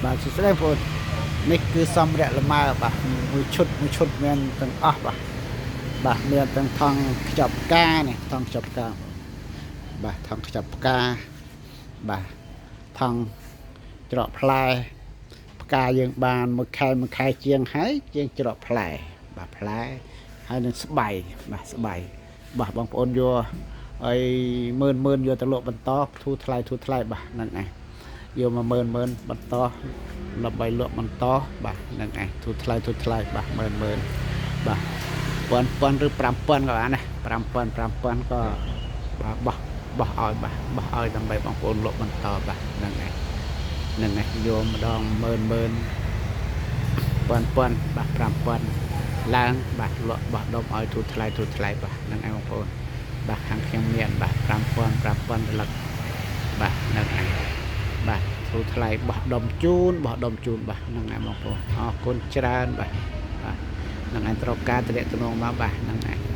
បាទសួស្តីបងប្អូននេះគឺសម្ភារៈលម៉ើបាទមួយឈុតមួយឈុតមានទាំងអស់បាទបាទមានទាំងថង់ខ្ចប់ផ្កានេះថង់ខ្ចប់ផ្កាបាទថង់ខ្ចប់ផ្កាបាទថង់ច្រកផ្លែផ្កាយើងបានមួយខែមួយខែជាងហើយជាងច្រកផ្លែបាទផ្លែហើយនឹងស្បៃបាទស្បៃបាទបងប្អូនយកហើយម៉ឺនម៉ឺនយកទៅលក់បន្តធូរថ្លៃធូរថ្លៃបាទហ្នឹងឯងយកមកម៉ឺនម៉ឺនបន្តដើម្បីលក់បន្តបាទហ្នឹងឯងធូរថ្លៃធូរថ្លៃបាទម៉ឺនម៉ឺនបាទពាន់ពាន់ឬ5000ក៏បានដែរ5000 5000ក៏បាទបោះបោះឲ្យបាទបោះឲ្យដើម្បីបងប្អូនលក់បន្តបាទហ្នឹងឯងហ្នឹងឯងយកម្ដងម៉ឺនម៉ឺនពាន់ពាន់បាទ5000ឡើងបាទលក់បោះដុំឲ្យធូរថ្លៃធូរថ្លៃបាទហ្នឹងឯងបងប្អូនបាទខាងខ្ញុំមានបាទ5000 5000រលឹកបាទហ្នឹងឯងបាទធូរថ្លៃបោះដុំជូនបោះដុំជូនបាទហ្នឹងឯងបងប្អូនអរគុណច្រើនបាទបាទហ្នឹងឯងត្រូវការតំណងមកបាទហ្នឹងឯង